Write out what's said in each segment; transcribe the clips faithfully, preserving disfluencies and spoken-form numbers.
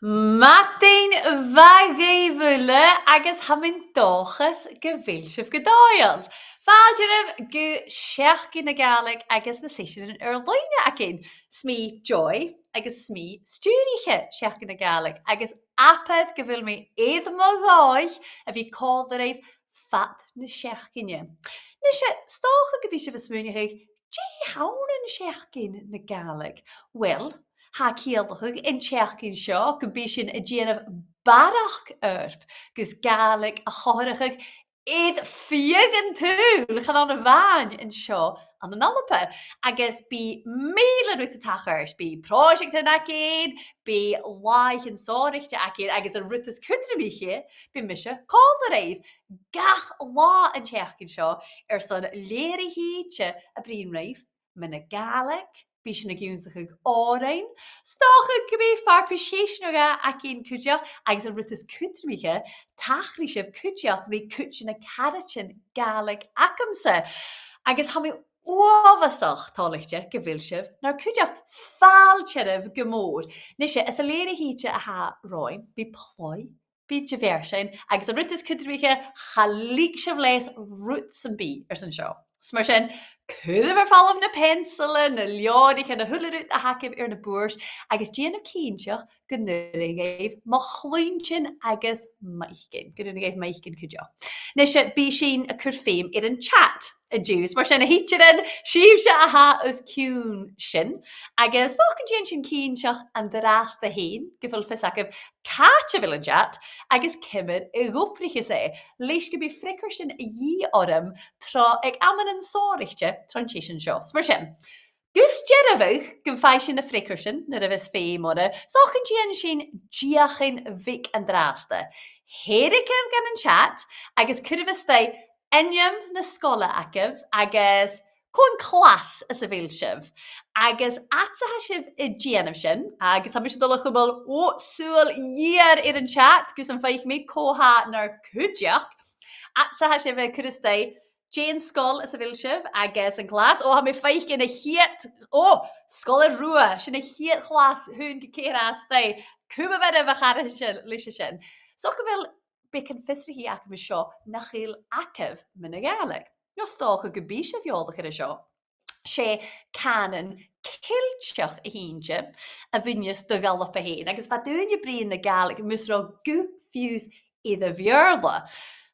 Madainn mhath dhuibh uile agus tha mi an dòchas gu bheil sibh gu dòigheil. Fàilte oirbh gu Seachdain na Gàidhlig agus na seiseanan air-loidhne againn. 'S mi Joy agus 's mi stiùiriche Seachdain na Gàidhlig agus abair gu bheil mi air mo dhòigh a bhith còmhla ribh fad na seachdaine. Nise, 's dòcha gum bi sibh a' smaoineachadh, dè th' ann an Seachdain na Gàidhlig? Uill, tha e a' ciallachadh an t-seachdain seo gum bi sinn a' dèanamh barrachd oidhirp gus Gàidhlig a chomharrachadh air feadh an t-saoghail, chan ann a-mhàin an seo ann an Alba. Agus bidh mìle rud a' tachairt, bidh pròiseactan againn, bidh làithean sònraichte againn, agus an rud as cudromaiche, bidh mise còmhla ribh gach latha an t-seachdain seo airson leth-uair a thìde a' bruidhinn ribh mun a' Ghàidhlig, bidh sinn ag ionnsachadh òrain. 'S dòcha gum bi farpais sheisean no dhà againn cuideachd, agus an rud as cudromaiche, tachraidh sibh cuideachd ri cuid de na caraidean Gàidhlig agamsa. Agus tha mi uabhasach toilichte gu bheil sibh nar cuideachd. Fàilte oirbh gu mòr. Nise, anns an leth-uair a thìde a tha romhainn, bidh plòigh, bidh dìreach sin, agus an rud as cudromaiche, cha leig sibh leas rud sam bith airson seo. 'S mar sin, cuiribh air falbh na peansailean, na leabhraichean, a h-uile rud a th' agaibh air na bùird, agus dèanaibh cinnteach gun urrainn dhuibh mo chluinntinn agus m' fhaicinn, gun urrainn dhuibh m' fhaicinn cuideachd. Nise, bidh sinn a' cur feum air an chat an-diugh. 'S mar sin, a thidsearan, sibhse a tha os cionn sin, agus 's dòcha gun dèan sinn cinnteach an-dràsta fhèin gu bheil fios agaibh càit a bheil an chat agus ciamar a dh'obraicheas e, leis gum bi freagairtean a dhìth orm tro, aig amannan sònraichte tron t-seisean seo. 'S mar sin, gus dearbhadh gum faigh sinn na freagairtean nuair a bhios feum orra, 's dòcha gun dèan sinn deuchainn bheag an-dràsta. Theirigibh dhan an chat agus cuiribh a-steach ainm na sgoile agaibh agus cò an clas anns a bheil sibh. Agus fhad 's a tha sibh a' dèanamh sin, agus tha mise a' dol a chumail, ò, sùil gheur air an chat gus am faic mi cò tha nar cuideachd. Fhad 's a tha sibh a' cur a-steach dè an sgoil anns a bheil sibh agus an clas. Ò, tha mi a' faicinn a' chiad, ò, Sgoil an Rubha, sin a' chiad chlas, h-aon gu ceithir a-staigh. Cumaibh oirbh, a chàirdean, leis a sin. 'S dòcha gu bheil beagan fiosrachaidh agam an seo nach eil agaibh mun a' Ghàidhlig. No 's dòcha gum bi sibh eòlach air a seo. 'S e cànan Ceilteach a th' innte a bhuineas do dh'Alba fhèin, agus bha daoine a' bruidhinn na Gàidhlig mus robh guth fiù 's air a' Bheurla.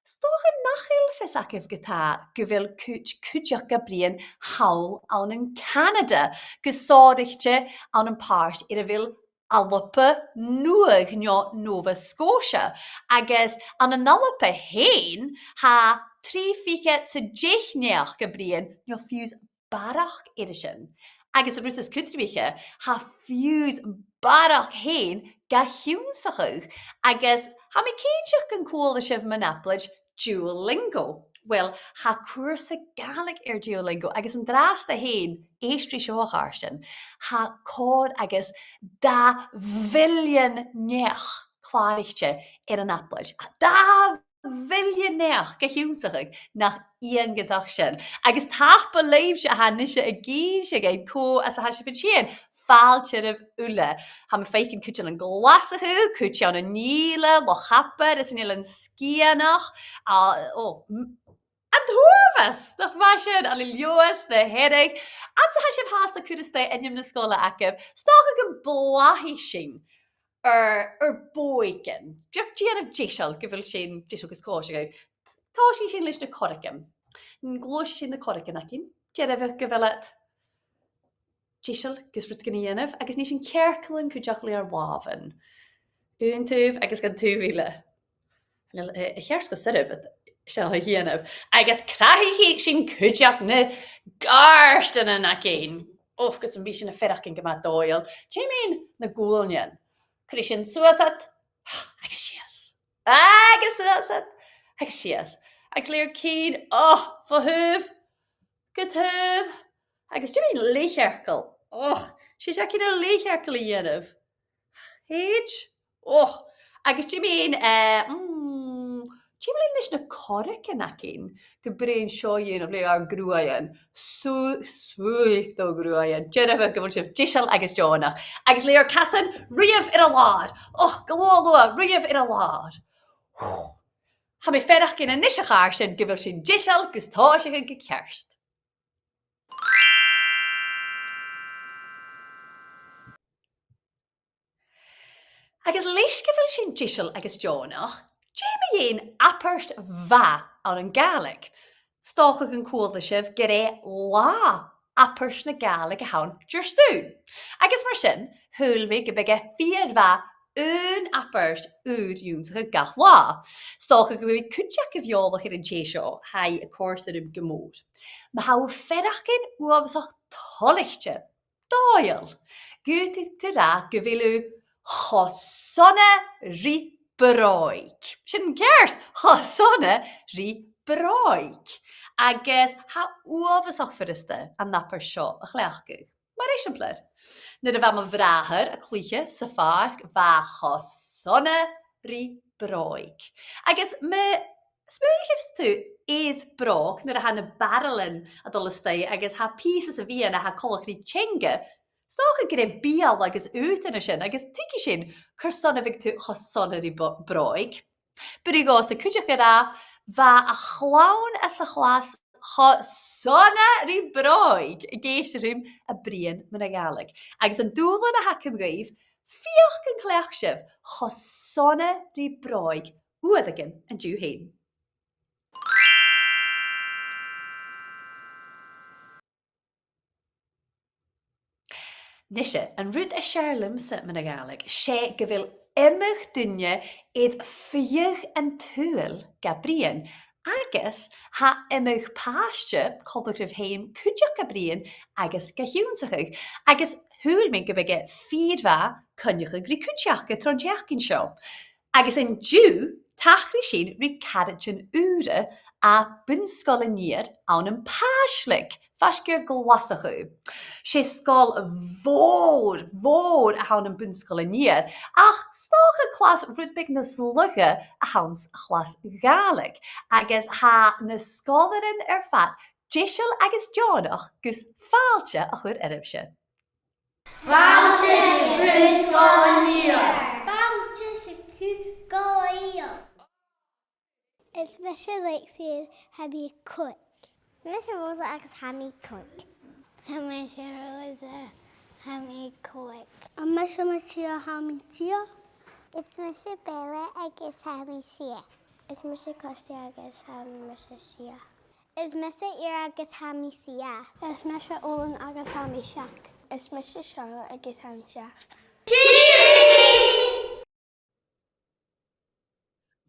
'S dòcha nach eil fios agaibh ge-tà gu bheil cuid cuideachd ga bruidhinn thall ann an Canada, gu sònraichte ann am pàirt air a bheil Alba Nuadh no Nova Scotia, agus ann an Alba fhèin, tha trì fichead 's a deich neach ga bruidhinn no fiù 's barrachd air sin. Agus an rud as cudromaiche, tha fiù 's barrachd fhèin ga h-ionnsachadh, agus tha mi cinnteach gun cuala sibh mun aplaid Duolingo. Uill, tha cùrsa Gàidhlig air Duolingo, agus an-dràsta fhèin, èist ri seo, a chàirdean, tha còrr agus dà mhillean neach clàraichte air an aplaid. Dà mhillean neach ga h-ionnsachadh, nach iongantach sin. Agus tapadh leibhse a tha a-nise ag innse dhuinn cò às a tha sibh an sin. Fàilte oirbh uile. Tha mi a' faicinn cuid ann an Glaschu, cuid ann an Ìle, Loch Abar, is an Eilean Sgitheanach. A, ò, m-, an t-uabhas, nach math sin, ann an Leòdhas na Hearadh. Fhad 's a tha sibh fhathast a' cur a-steach ainm na sgoile agaibh, 's dòcha gum blàthaich sinn ar, ar bòigean. Dè-, dèanaibh deiseil gu bheil sinn deiseil gus còisir. Tòisich sinn leis na corragan. Gluaisidh sinn na corragan againn. Dearbhaidh gu bheil iad deiseil gus rudeigin a dhèanamh, agus nì sinn cearcallan cuideachd le ar làmhan. Aon taobh agus an taobh eile. A, a cheart cho soirbh seo a dhèanamh. Agus crathaidh sinn cuideachd na gàirdeanan againn. Ò, gus am bi sinn a' faireachdainn gu math dòigheil. Dè mu na guailnean? Cuiridh sinn suas iad agus sìos. Agus suas iad agus sìos. Agus le ar cinn, ò, fo thaobh gu taobh. Agus dè mu leth-chearcall? Ò, 's e seo ceart, leth-chearcall a dhèanamh. Thèid. Ò, agus dè mu, eh, mm, ciamar a tha leis na corragan againn, gum b' urrainn seo a dhèanamh le ar gruaidhean? Sù-, sùil do ghruaidhean. Dè ur beachd, a bheil sibh deiseil agus deònach? Agus le ur casan, ruith air an làr. Och, gu luath, luath, ruith air an làr. Tha mi a' faireachdainn a-nis, a chàirdean, gu bheil sinn deiseil gus tòiseachadh gu ceart. Agus leis gu bheil sinn deiseil agus deònach, dè mu dheidhinn abairt mhath ann an Gàidhlig? 'S dòcha gun cuala sibh gur e Là Abairt na Gàidhlig a th' ann Diardaoin. Agus mar sin, shaoil mi gum biodh e fìor mhath aon abairt ùr ionnsachadh gach latha. 'S dòcha gum bi cuid agaibh eòlach air an tè seo, tha e a' còrdadh rium gu mòr. Ma tha thu a' faireachdainn uabhasach toilichte, dòigheil, dh'fhaodadh tu ràdh gu bheil thu cho sona ri bròig. Sin ceart, cho sona ri bròig. Agus tha e uabhasach furasta an abairt seo a chleachdadh. Mar eisimpleir, nuair a bha mo bhràthair a' cluiche sa phàirc, bha e cho sona ri bròig. Agus ma smaoinicheas tu air bròg nuair a tha na baraillean a' dol a-staigh agus tha pìos sa mheadhan a tha coltach ri teanga, 's dòcha gur e beul agus aodann a tha sin, agus tuigidh sinn carson a bhiodh tu cho sona ri bo-, bròig. B' urrainn dhòmhsa cuideachd a ràdh, bha a' chlann sa chlas cho sona ri bròig ag èisteachd rium a' bruidhinn mun a' Ghàidhlig. Agus an dùbhlan a th' agam dhuibh, feuch an cleachd sibh cho sona ri bròig uaireigin an-diugh fhèin. Nise, an rud as fheàrr leamsa mun a' Ghàidhlig, 's e gu bheil iomadh duine air feadh an t-saoghail ga bruidhinn, agus tha iomadh pàiste, coltach ribh fhèin, cuideachd ga bruidhinn agus ga h-ionnsachadh, agus shaoil mi gum biodh e fìor mhath coinneachadh ri cuid aca tron t-seachdain seo. Agus an-diugh, tachraidh sinn ri caraidean ùra à Bun-sgoil an Iar ann am Pàislig, faisg air Glaschu. 'S e sgoil mhòr, mhòr a th' ann am Bun-sgoil an Iar, ach 's dòcha clas rud beag nas lugha a th' anns a' chlas Ghàidhlig, agus tha na sgoilearan air fad deiseil agus deònach gus fàilte a chur oirbhse. Fàilte gu Bun-sgoil an Iar. Fàilte gu Bun-sgoil an Iar. Is mise Lexi, tha mi còig. Is mise Rosa agus tha mi còig. Is mise Rosa, tha mi còig. Is mise Matia, tha mi sia. Is mise Bella agus tha mi sia. Is mise Kirsty agus tha mise sia. Is mise Ira agus tha mi sia. Is mise Owen agus tha mi seachd. Is mise Charlotte agus tha mi seachd.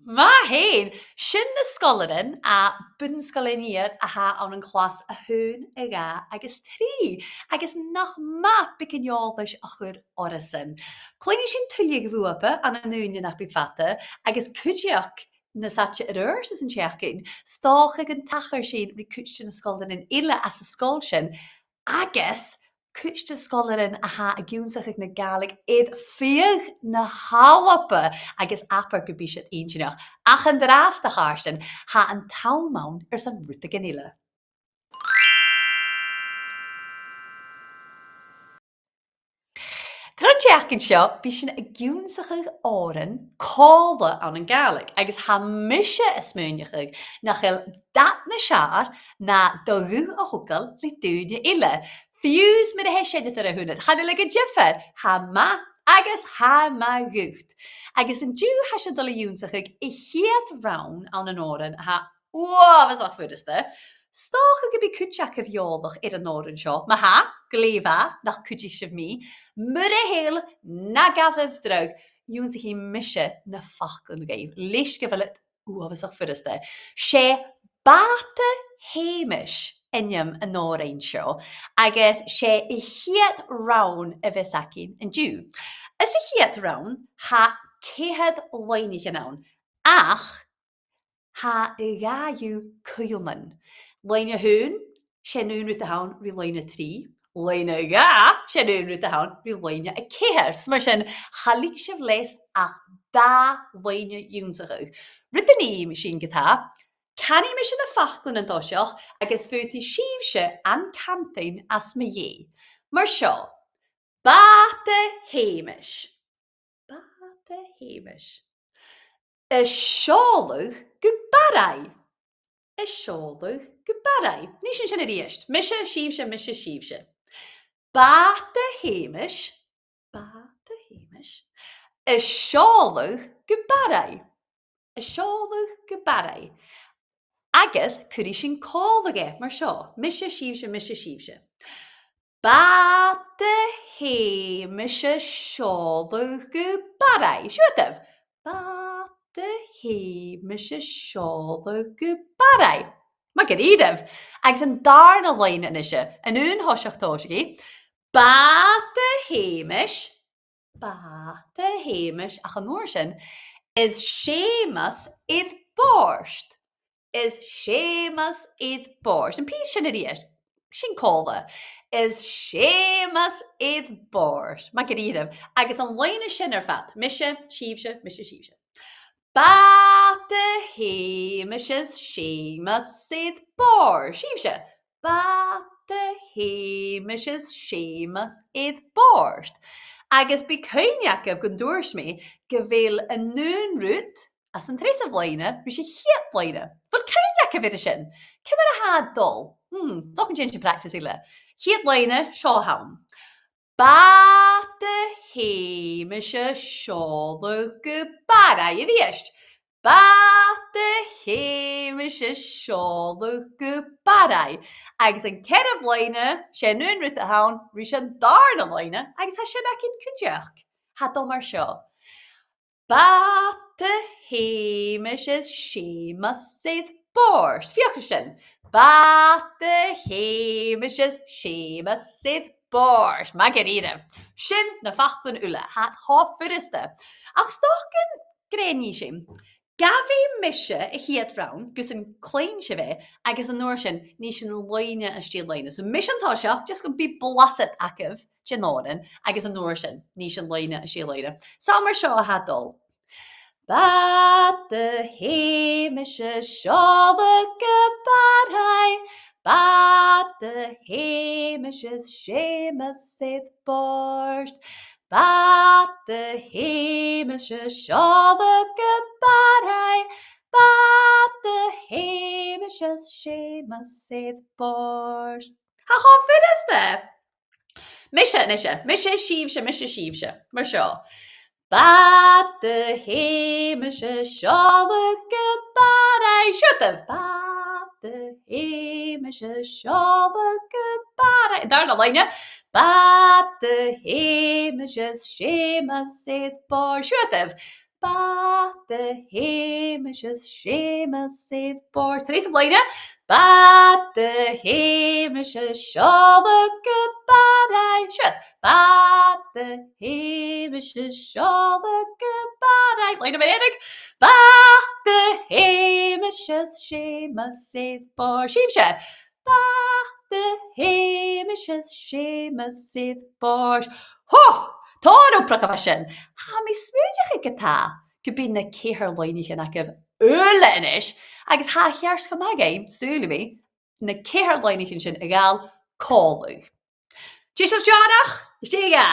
Math fhèin! Sin na sgoilearan à Bun-sgoil an Iar a tha ann an clas a h-aon, a dhà agus trì, agus nach math beagan eòlais a chur orrasan. Cluinnidh sinn tuilleadh bhuapa ann an ùine nach bi fada, agus cuideachd nas fhaide air adhart san t-seachdain, 's dòcha gun tachair sinn ri cuid de na sgoilearan eile às an sgoil sin, agus cuid de sgoilearan a tha ag ionnsachadh na Gàidhlig air feadh na h-Alba, agus abair gum bi siud inntinneach. Ach an-dràsta, a chàirdean, tha an t-àm ann airson rudeigin eile. Tron t-seachdain seo, bidh sinn ag ionnsachadh òran còmhla ann an Gàidhlig, agus tha mise a' smaoineachadh nach eil dad nas fheàrr na do ghuth a thogail le daoine eile. Fiù 's mura h-e seinneadair a th' annad, chan eil e gu diofar, tha e math agus tha e math dhut. Agus an-diugh tha sinn a' dol a dh'ionnsachadh a' chiad rann ann an òran a tha uabhasach furasta. 'S dòcha gum bi cuid agaibh eòlach air an òran seo. Ma tha, glè mhath nach cuidich sibh mi. Mura h-eil, na gabhaibh dragh, dh'ionnsaich mise na faclan dhuibh, leis gu bheil iad uabhasach furasta. 'S e Bàta Sheumais ainm an òrain seo, agus 's e a' chiad rann a bhios againn an-diugh. Anns a' chiad rann, tha ceithir loidhnichean ann, ach tha dhà dhiubh caolan. Loidhne a h-aon, 's e an aon rud a th' ann ri loidhne a trì. Loidhne a dhà, 's e an aon rud a th' ann ri loidhne a ceithir. 'S mar sin, cha leig sibh leas ach dà loidhne ionnsachadh. Rud a nì sinn ge-tà, canaidh mise na faclan an toiseach agus faodaidh sibhse an cantainn às mo dhèidh. Mar seo, Bàta Sheumais. Bàta Sheumais. A' seòladh gu Barraigh. A' seòladh gu Barraigh. Nì sinn sin a-rithist. Mise, sibhse, mise, sibhse. Bàta Sheumais. Bàta Sheumais. A' seòladh gu Barraigh. A' seòladh gu Barraigh. Agus cuiridh sinn còmhla e mar seo. Mise, sibhse, mise, sibhse. Bàta Sheumais a' seòladh gu Barraigh. Siuthadaibh. Bàta Sheumais a' seòladh gu Barraigh. Math dha-rìribh. Agus an dàrna loidhne a-nise, an aon toiseach tòiseachaidh. Bàta Sheumais, Bàta Sheumais, ach an uair sin, is Seumas air bòrd. Is Seumas air bòrd. Am pìos sin a-rithist. Sinn còmhla. Is Seumas air bòrd. Math dha-rìribh. Agus an loidhne sin air fad. Mise, sibhse, mise, sibhse. Bàta Sheumais is Seumas air bòrd. Sibhse. Bàta Sheumais is Seumas air bòrd. Agus bidh cuimhne agaibh gun tuirt mi gu bheil an aon rud anns an treasamh loidhne ris a' chiad loidhne. A bheil cuimhne agaibh air sin? Ciamar a tha e a' dol? Hmm, 's dòcha gun dèan sinn practice eile. Chiad loidhne, seo a th' ann. Bàta Sheumais a' seòladh gu Barraigh. A-rithist. Bàta Sheumais a' seòladh gu Barraigh. Agus an ceathramh loidhne, 's e an aon rud a th' ann ris an dàrna loidhne, agus tha sin againn cuideachd. Tha e a' dol mar seo. Bàta Sheumais is Seumas air bòrd. Feuch sin. Bàta Sheumais is Seumas air bòrd. Math dha-rìribh. Sin na faclan uile. Tha iad cho furasta. Ach 's dòcha gun grèim sinn. Gabhaidh mise a' chiad rann gus an cluinn sibh e, agus an uair sin, nì sinn loidhne às dèidh loidhne. So mise an toiseach, just gum bi blasad agaibh den òran, agus an uair sin, nì sinn loidhne às dèidh loidhne. So mar seo a tha e a' dol. Bàta Sheumais a' seòladh gu Barraigh. Bàta Sheumais is Seumas air bòrd. Bàta Sheumais a' seòladh gu Barraigh. Bàta Sheumais is Seumas air bòrd. Tha e cho furasta! Mise, mise, mise, sibhse, mise, sibhse. Mar seo. Bàta Sheumais a' seòladh gu Barraigh. Siuthadaibh. Bàta Sheumais a' seòladh gu Barraigh. An dàrna loidhne. Bàta Sheumais is Seumas air bòrd. Siuthadaibh. Bàta Sheumais is Seumas air bòrd. Treasamh loidhne. Bàta Sheumais a' seòladh gu Barraigh. Siud. Bàta Sheumais a' seòladh gu Barraigh. Loidhne mu dheireadh. Bàta Sheumais is Seumas air bòrd. Sibhse. Bàta Sheumais is Seumas air bòrd. Ho! Tòrr obrach a bha sin. Tha mi a' smaoineachadh ge-tà gum bi na ceithir loidhnichean agaibh uile a-nis, agus tha e cheart cho math dhuibh, saoilidh mi, na ceithir loidhnichean sin a ghabhail còmhla. Deiseil, deònach? Is dè dha?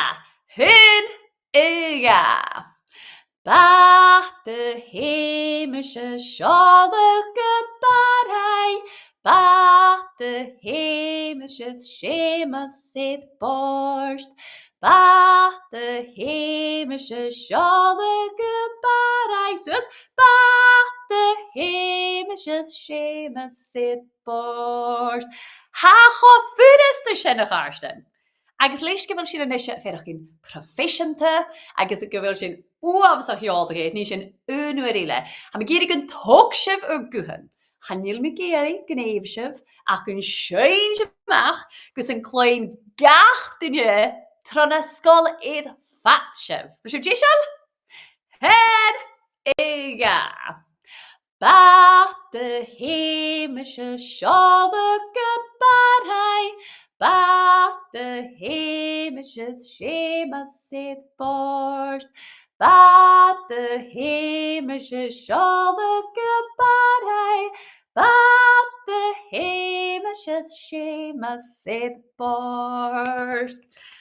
Aon, a dhà. Bàta Sheumais a' seòladh gu Barraigh. Bàta Sheumais is Seumas air bòrd. Bàta Sheumais a' seòladh gu Barraigh. Suas. Bàta Sheumais is Seumas air bòrd. Tha e cho furasta sin, a chàirdean. Agus leis gu bheil sinn a-nis a' faireachdainn proifeiseanta, agus gu bheil sinn uabhasach eòlach air, nì sinn aon uair eile. Tha mi ag iarraidh gun tog sibh ur guthan. Chan eil mi ag iarraidh gun èigh sibh, ach gun seinn sibh a-mach gus an cluinn gach duine tron an sgoil air fad sibh. A bheil sibh deiseil? Aon, a dhà. Bàta Sheumais is Seòla gu Barraigh, bàta Sheumais is Seumas air bòrd. Bàta Sheumais is Seòla gu Barraigh, bàta Sheumais is Seumas air bòrd.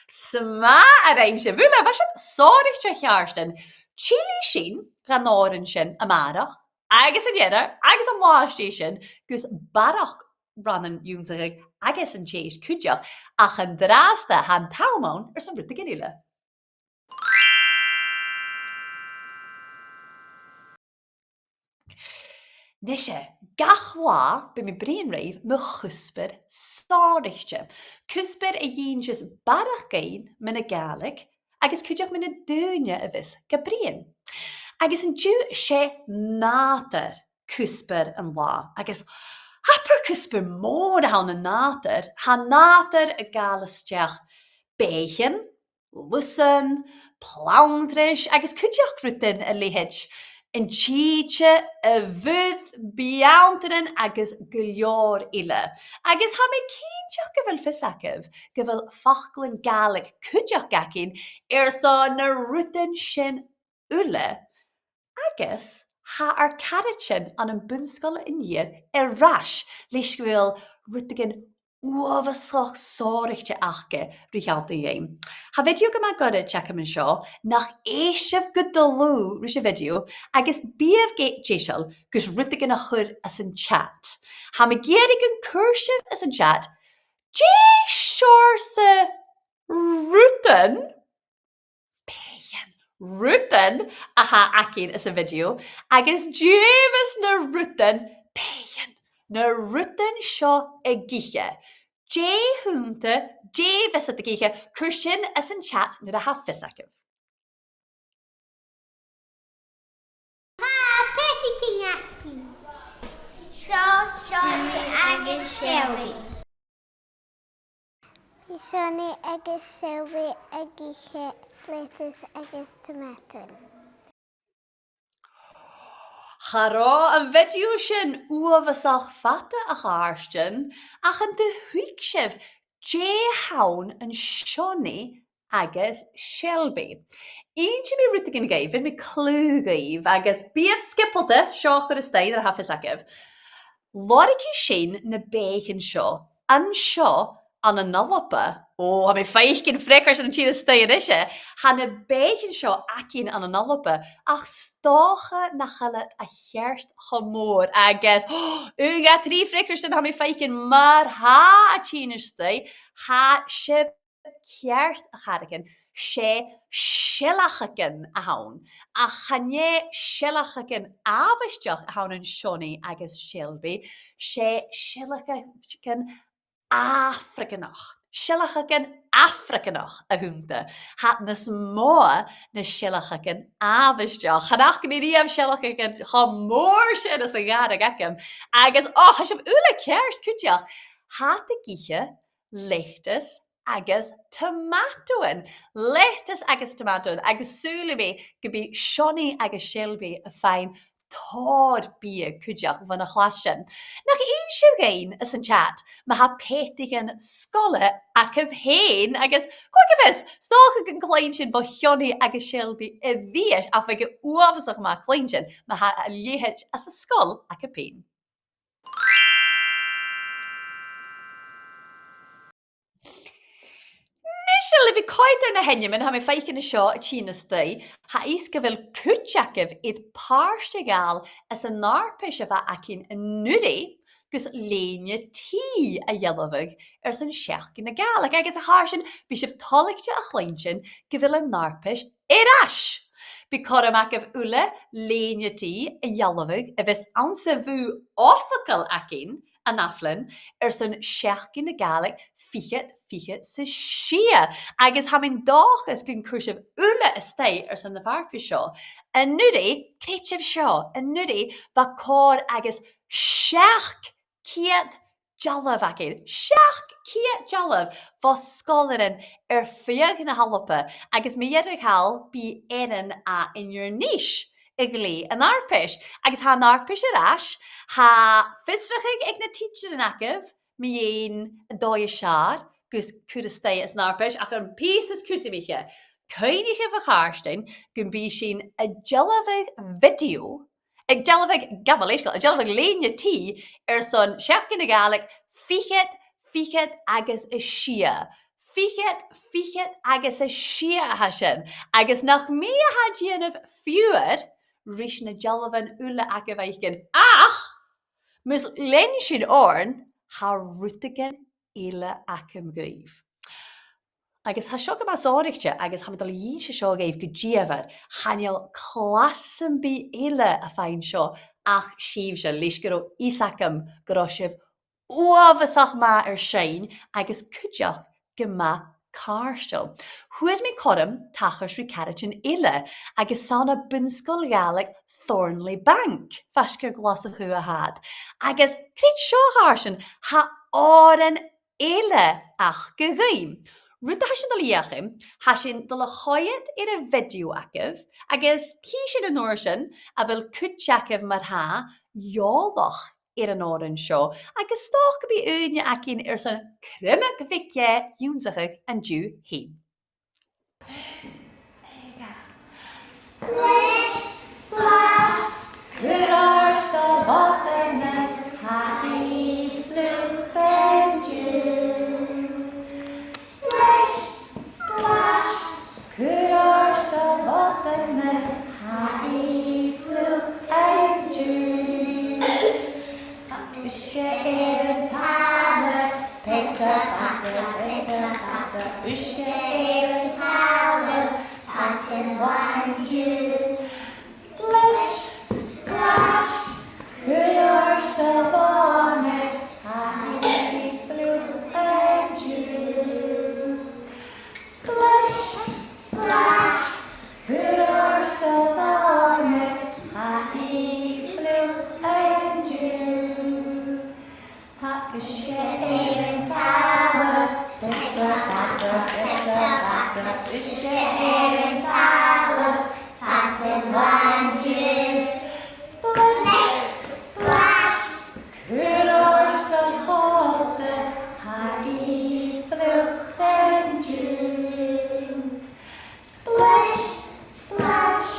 'S math a rinn sibh uile, bha sin sònraichte, a chàirdean. Tillidh sinn dhan òran sin a-màireach, agus an-dràsta, agus an latha às dèidh sin, gus barrachd rannan ionnsachadh agus an t-sèist cuideachd, ach an-dràsta tha an t-àm ann airson rudeigin eile. Nise, gach latha bidh mi a' bruidhinn ribh mu chuspair sònraichte. Cuspair a dh'innseas barrachd againn mu na Gàidheil agus cuideachd mu na daoine a bhios ga bruidhinn. Agus an-diugh 's e nàdar cuspair an latha, agus abair cuspair mòr a th' ann an nàdar, tha nàdar a' gabhail a-steach beathaichean, lusan, planntrais, agus cuideachd rudan a leithid an t-sìde, a' bhùrn, beanntan agus gu leòr eile. Agus tha mi cinnteach gu bheil fios agaibh gu bheil faclan Gàidhlig cuideachd againn airson na rudan sin uile, agus tha ar caraidean ann am Bun-sgoil an Iar air ais, leis gu bheil rudeigin uabhasach sònraichte aca ri shealltainn dhuinn. Tha video gu math goirid agam an seo, nach èist sibh gu dlùth ris a' video, agus bithibh ge-, deiseil gus rudeigin a chur anns an chat. Tha mi ag iarraidh gun cuir sibh anns an chat dè seòrsa rudan, beathaichean, rudan a th' againn anns a' video, agus dè bhios na rudan, beathaichean, na rudan seo ag ithe. Dè th' annta, dè bhios iad ag ithe, cuir sin anns an chat nuair a tha fios agaibh. Tha peataichean againn. Seo Seonaidh agus Shelby. Bidh Seonaidh agus Shelby ag ithe leiteas agus tomàtoin. Cha robh am video sin uabhasach fada, a chàirdean, ach an do thuig sibh dè th' ann an Seonaidh agus Shelby? Innsidh mi rudeigin dhuibh, bheir mi clue dhuibh, agus bithibh sgiobalta seo a chur a-steach nuair a tha fios agaibh. Lorgaidh sinn na beathaichean seo an seo ann an Alba. Ò, tha mi a' faicinn freagairtean a' tighinn a-steach a-nise. Tha na beathaichean seo againn ann an Alba, ach 's dòcha nach eil iad a cheart cho mòr agus, ò, aon, dhà, trì freagairtean tha mi a' faicinn mar-thà a' tighinn a-steach. Tha sibh ceart, a chàirdean, 's e seilcheagan a th' ann. Ach chan e seilcheagan àbhaisteach a th' ann an Seonaidh agus Shelby, 's e seilcheagan Afraganach. Seilcheagan Afraganach a th' annta. Tha iad nas motha na seilcheagan àbhaisteach. Chan fhaca mi riamh seilcheagan cho mòr sin anns a' ghàrradh agam. Agus, ò, tha sibh uile ceart cuideachd. Tha iad ag ithe leiteas agus tomàtoin. Leiteas agus tomàtoin, agus saoilidh mi gum bi Seonaidh agus Shelby a' faighinn tòrr biadh cuideachd bhon a' chlas sin. Nach innis sibh dhuinn anns an chat ma tha peataichean sgoile agaibh fhèin, agus cò aig a tha fios, 's dòcha gun cluinn sinn bho Sheonaidh agus Shelby a-rithist, ach bhiodh e uabhasach math cluinntinn ma tha a leithid anns an sgoil agaibh fhèin. Nise, le bhith coimhead air na h-ainmean a tha mi a' faicinn an seo a' tighinn a-steach, tha fhios gu bheil cuid agaibh air pàirt a ghabhail anns an fharpais a bh' againn an-uiridh gus lèine-t a dhealbhadh airson Seachdain na Gàidhlig, agus a chàirdean, bidh sibh toilichte a chluinntinn gu bheil an fharpais air ais. Bidh cothrom agaibh uile lèine-t a dhealbhadh a bhios anns a' bhùth oifigeil againn an ath-bhliadhna airson Seachdain na Gàidhlig fichead fichead 's a sia. Agus tha mi an dòchas gun cuir sibh uile a-steach airson na farpais seo. An-uiridh, creidibh seo, an-uiridh bha còrr agus seachd ceud dealbh againn. Seachd ceud dealbh bho sgoilearan air feadh na h-Alba, agus mu dheireadh thall bidh Erin à Inbhir Nis a' gleidheadh an fharpais. Agus tha an fharpais air ais, tha fiosrachadh aig na tidsearan agaibh mu dheidhinn an dòigh as fheàrr gus cur a-steach anns an fharpais, ach am pìos as cudromaiche, cuimhnichibh, a chàirdean, gum bi sinn a' dealbhadh video, a' dealbhadh, gabh mo leisgeul, a' dealbhadh lèine-t airson Seachdain na Gàidhlig fichead, fichead agus a sia. Fichead, fichead agus a sia a tha sin. Agus nach mi a tha a' dèanamh fiughair ris na dealbhan uile agaibh fhaicinn. Ach, mus lean sinn oirnn, tha rudeigin eile agam dhuibh. Agus tha seo gu math sònraichte, agus tha mi a' dol a dh'innse seo dhuibh gu dìomhair, chan eil clas sam bith eile a' faighinn seo ach sibhse, leis gun robh fhios agam gun robh sibh uabhasach math air seinn agus cuideachd gu math càirdeil. Fhuair mi cothrom tachairt ri caraidean eile agus 's ann à Bun-sgoil Ghàidhlig Thornliebank, faisg air Glaschu a tha iad. Agus creid seo, a chàirdean, tha òran eile aca dhuinn. Rud a tha sinn a' dol a dhèanamh, tha sinn a' dol a choimhead air a' video agaibh, agus chì sinn an uair sin a bheil cuid agaibh mar-thà eòlach air an òran seo, agus 's dòcha gum bi ùine againn airson criomag bheag dheth ionnsachadh an-diugh fhèin. Splis, splash, cuir ort do bhotannan, tha i fliuch an-diugh. Splis, splash, cuir ort do bhotannan, tha i fliuch an-diugh. Uisge air an talamh, pitter patter, pitter patter, uisge air an talamh, fad an latha an-diugh. Splish, splash, cuir ort do bhònaid, tha i fliuch an-diugh. Splish, splash, cuir ort do bhònaid, tha i fliuch an-diugh. Tha uisge air an talamh, pitter patter, pitter patter, uisge air an talamh, fad an latha an-diugh. Splish, splash, cuir ort do chòta, tha i fliuch an-diugh. Splish, splash,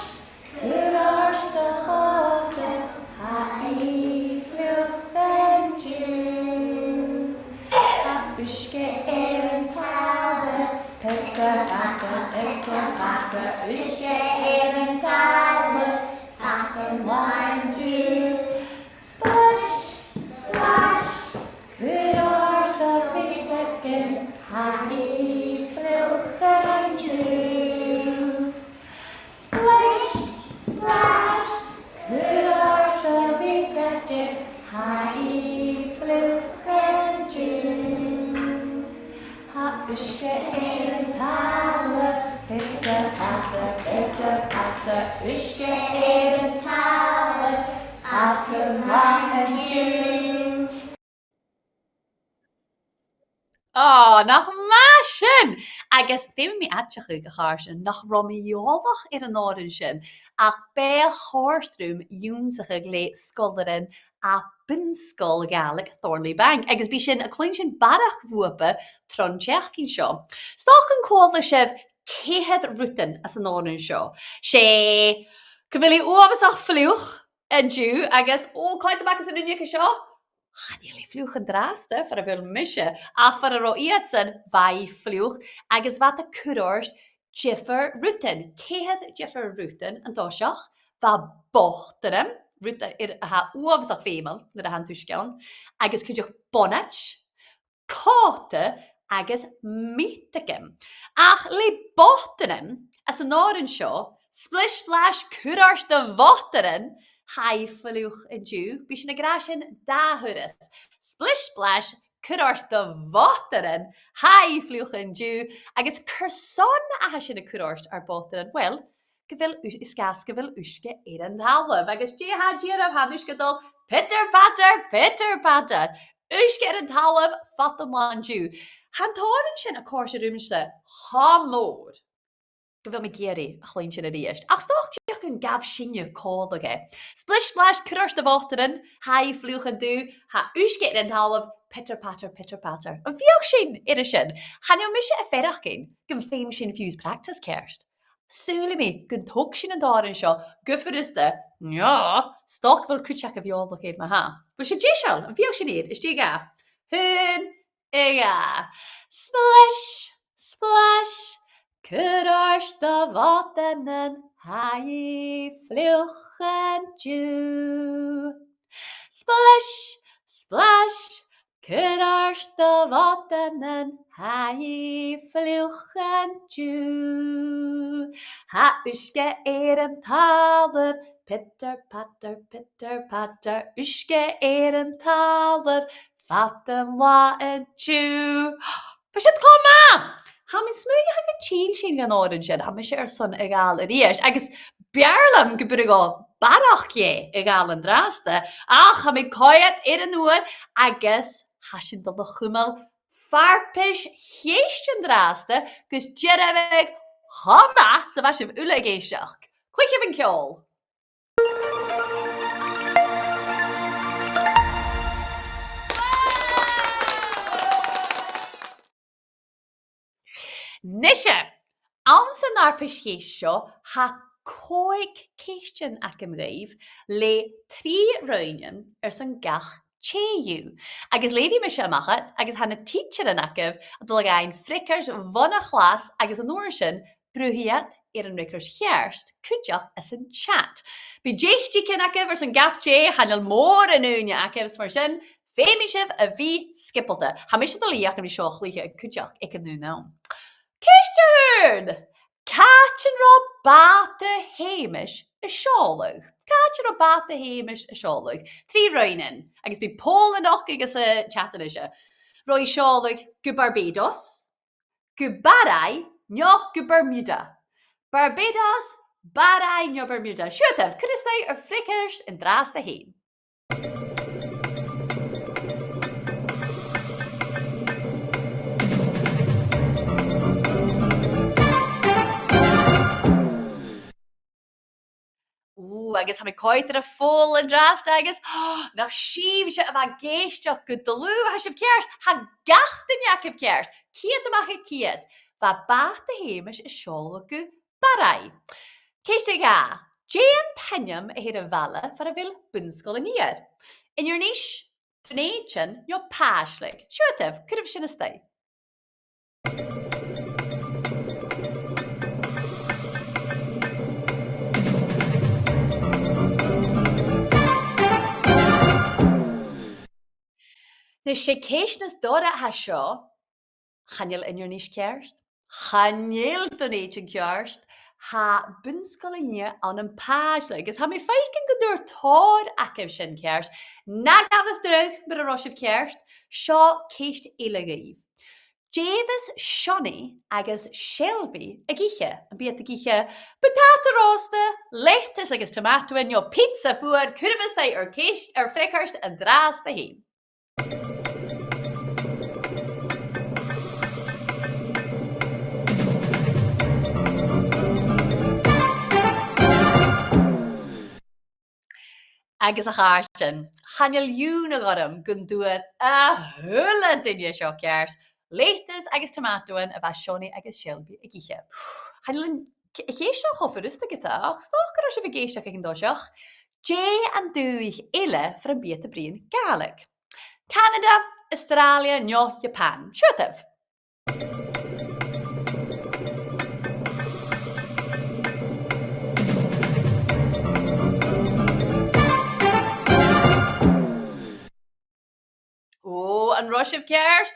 cuir ort do chòta, tha i fliuch an-diugh. Tha uisge air an talamh, pitter patter, pitter patter, uisge air an talamh, fad an latha an-diugh. Splish, splash, cuir ort do bhiotagan, tha i fliuch an-diugh. Splish, splash, cuir ort do bhiotagan, tha i fliuch an-diugh. Tha uisge air an talamh, pitter patter, pitter patter, uisge air an talamh, fad an latha an-diugh. Ò, nach math sin! Agus feumaidh mi aideachadh, a chàirdean, nach robh mi eòlach air an òran sin, ach b' e a chòrd rium ionnsachadh le sgoilearan à Bun-sgoil Ghàidhlig Thornliebank, agus bidh sinn a' cluinntinn barrachd bhuapa tron t-seachdain seo. 'S dòcha gun cuala sibh ceithir rudan às an òran seo. 'S e, gu bheil i uabhasach fliuch an-diugh, agus, ò, coimhead a-mach às an uinneag seo. Chan eil i fliuch an-dràsta, far a bheil mise, ach far an robh iadsan, bha i fliuch, agus bha iad a' cur ort diofar rudan, ceithir diofar rudan an toiseach, bha botannan, rud a, air, a tha uabhasach feumail nuair a tha an t-uisge ann, agus cuideachd bonaid, còta agus miotagan. Ach le botannan, anns an òran seo, splish splash, cuir ort do bhotannan, tha i fliuch an-diugh. Bidh sinn ag ràdh sin dà thuras. Splish splash, cuir ort do bhotannan, tha i fliuch an-diugh. Agus carson a tha sinn a' cur ort ar botannan? Well, gu bheil u-, 's e gu bheil uisge air an talamh. Agus dè tha dìreach, tha an t-uisge a' dol pitter patter, pitter patter. Uisge air an talamh fad an latha an-diugh. Tha an t-òran sin a' còrdadh riumsa cho mòr gu bheil mi ag iarraidh a chluinntinn a-rithist. Ach 's dòcha gun deach gun gabh sinne còmhla e. Splish splash, cuir ort do bhotanan, tha i a' fliuch an-diugh, tha uisge air an talamh, pitter patter, pitter patter. Am biodh sinn air a sin? Chan eil mise a' faireachdainn gum feum sinn fiù 's practice ceart. Saoilidh mi gun tog sinn an t-òran seo gu furasta, no, 's dòcha gu bheil cuid agaibh eòlach air mar-thà. A bheil sibh deiseil? Am biodh sinn air? A-steach a dhà. Aon, a dhà. Splish, splash, cuir ort do bhotanan, tha i a' fliuch an-diugh. Splish, splash, cuir ort do bhotanan, tha i a' fliuch an-diugh. Tha uisge air an talamh, pitter patter, pitter patter, uisge air an talamh, fad an latha an-diugh. Bha siud cho math! Tha mi a' smaoineachadh gun till sinn dhan òran sin, tha mise airson a ghabhail a-rithist, agus b' fheàrr leam gum b' urrainn dhomh barrachd dheth a ghabhail an-dràsta, ach tha mi a' coimhead air an uair agus tha sinn a' dol a chumail farpais cheist an-dràsta gus dearbhadh cho math 's a bha sibh uile ag èisteachd. Cluichibh an ceòl! Nise, anns an fharpais cheist seo, tha còig ceistean agam dhuibh le trì roghainnean airson gach tè dhiubh. Agus leughaidh mise a-mach iad, agus tha na tidsearan agaibh a' dol a dh'fhaighinn freagairt bhon a' chlas, agus an uair sin brùthaidh iad air an fhreagairt cheart, cuideachd anns an chat. Bidh deich diogan agaibh airson gach tè, chan eil mòran ùine agaibh, is mar sin, feumaidh sibh a bhith sgiobalta. Tha mise a' dol a dh'fheuchainn ri seo a chluich cuideachd aig an aon àm. Ceist a h-aon! Càit an robh bàta Sheumais a' seòladh? Càit an robh bàta Sheumais a' seòladh? Trì roghainnean, agus bidh poll a' nochdadh anns a' chat a-nise. Robh i a' seòladh gu Barbados, gu Barraigh, no gu Bermuda? Barbados, Barraigh no Bermuda? Siuthadaibh, cuiribh a-steach ur freagairt an-dràsta fhèin. Ù, agus tha mi a' coimhead air a' pholl an-dràsta agus, nach sibhse a bha ag èisteachd gu dlùth, tha sibh ceart, tha gach duine agaibh ceart, ceud a-mach à ceud. Bha bàta Sheumais a' seòladh gu Barraigh. Ceist a dhà, dè an t-ainm a th' air a' bhaile far a bheil Bun-sgoil an Iar? Inbhir Nis, Dùn Èideann no Pàislig? Siuthadaibh, cuiribh sin a-steach. Nise, 's e ceist nas dorra a tha seo. Chan eil Inbhir Nis ceart. Chan eil Dùn Èideann ceart. Tha Bun-sgoil an Iar ann am Pàislig. Agus tha mi a' faicinn gun d' fhuair tòrr agaibh sin ceart. Na gabhaibh dragh mura robh sibh ceart. Seo ceist eile dhuibh. Dè bhios Seonaidh agus Shelby ag ithe? Am bi iad ag ithe buntàta ròsta, leiteas agus tomàtothan, no pizza fuar? Cuiribh a-steach ur ceist, ur freagairt an-dràsta fhèin. Agus a chàirdean, chan eil iongnadh orm gun d' fhuair a h-uile duine seo ceart. Leiteas agus tomàtothan a bha Seonaidh agus Shelby ag ithe. Chan eil an, a' cheist seo cho furasta ge-tà, ach 's dòcha gun robh sibh ag èisteachd aig an toiseach. Dè an dùthaich eile far am bi iad a' bruidhinn Gàidhlig? Canada, Astràilia no Japan? Siuthadaibh. Ò, an robh sibh ceart?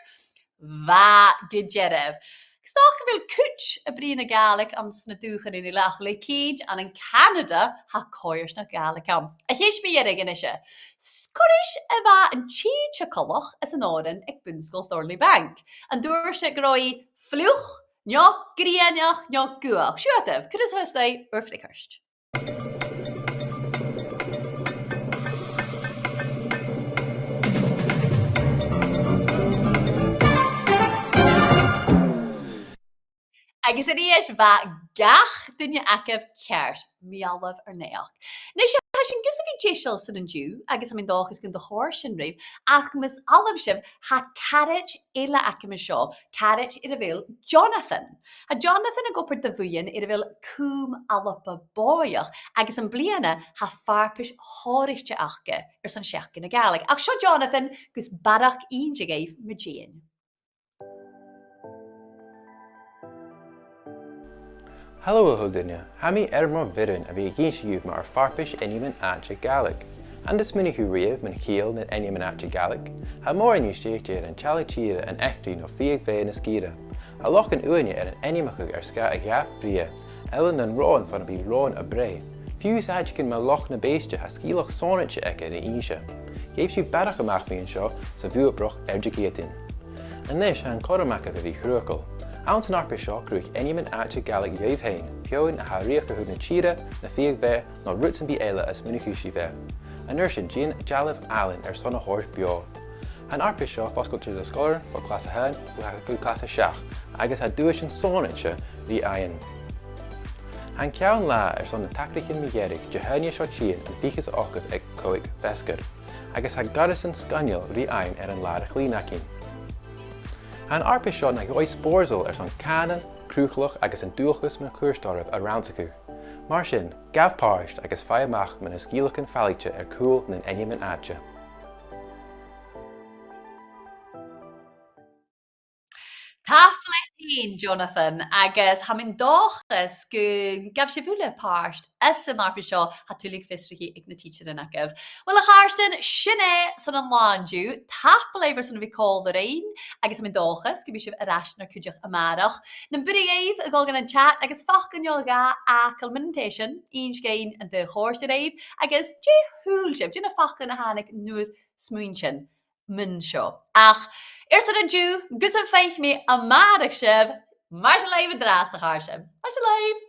Bha, gu dearbh. 'S dòcha gu bheil cuid a' bruidhinn na Gàidhlig anns na dùthchannan eile, ach le cinnt ann an Canada tha coimhearsnachd Ghàidhlig ann. A' cheist mu dheireadh a-nise. 'S cò ris a bha an t-sìde coltach anns an òran aig Bun-sgoil Thornliebank? An d' fhuair sibh gu robh i fliuch, no grianach, no gaothach? Siuthadaibh, cuiribh a-steach ur freagairt. Agus a-rithist bha gach duine agaibh ceart, meal-a-naidheachd. Nise, tha sinn gus a bhith deiseil airson an-diugh, agus tha mi an dòchas gun do chòrd sin ribh, ach mus fhalbh sibh, tha caraid eile agam an seo, caraid air a bheil Jonathan. Tha Jonathan ag obair do bhuidheann air a bheil Cùm Alba Bòidheach, agus am bliadhna tha farpais shònraichte aca airson Seachdain na Gàidhlig. Ach seo Jonathan gus barrachd innse dhuibh mu dheidhinn. Halò a h-uile duine, tha mi air mo bhioran a bhith ag innse dhuibh mu ar farpais ainmean-àite Gàidhlig. An do smaoinich thu riamh mun chiall nan ainmean-àite Gàidhlig? Tha mòran ùidh stèidhichte air an teallaidh-tìre, an eachdraidh no fiadh-bheatha na sgìre. Tha Loch an Uaine air an ainmeachadh air sgàth a dhath brèagha, Eilean nan Ròin far am bi ròin a' breith. Fiù 's àiteachan mar Loch na Bèiste tha sgeulachd shònraichte aca ri innse. Gheibh sibh barrachd a-mach mu dheidhinn seo sa bhùth-obrach air Diciadain. A-nis, tha an cothrom agaibh a bhith cruthachail. Anns an fharpais seo, cruthaich ainmean-àite Gàidhlig dhuibh fhèin, feadhainn a tha a' riochdachadh na tìre, na fiadh-bheatha, no rud sam bith eile a smaoinicheas sibh air. An uair sin, dèan dealbh àlainn airson a thoirt beò. Tha an fharpais seo fosgailte do sgoilearan bho chlas a h-aon gu, gu clas a seachd, agus tha duaisean sònraichte ri fhaighinn. Tha an ceann-là airson na tachraichean mu dheireadh, Dihaoine seo tighinn, am fichead 's a h-ochdamh aig còig feasgar, agus tha goireasan sgoinneil ri fhaighinn air an làrach-lìn againn. Tha an fharpais seo na dhòigh spòrsail airson cànan, cruthalachd agus an dualchas mun cuairt oirbh a rannsachadh. Mar sin, gabh pàirt agus faigh a-mach mu na sgeulachdan falaichte air cùl nan ainmean-àite. Tapadh leat fhèin, Jonathan, agus tha mi an dòchas gun gabh sibh uile pàirt anns an fharpais seo, tha tuilleadh fiosrachaidh aig na tidsearan agaibh. Uill, a chàirdean, sin e son an latha an-diugh. Tapadh leibh airson a bhith còmhla rinn, agus tha mi an dòchas gum bi sibh air ais nar cuideachd a-màireach. Nam b' urrainn dhuibh a dhol dhan an chat agus facal no dhà fhàgail mun tè sin, innsibh dhuinn an do chòrd e ribh, agus dè shaoil sibh, dè na faclan a thàinig nuair a smaoinich sibh mun seo. Ach airson an-diugh, gus am faic mi a-màireach sibh, mairead leibh an-dràsta, a chàirdean. Mairead leibh!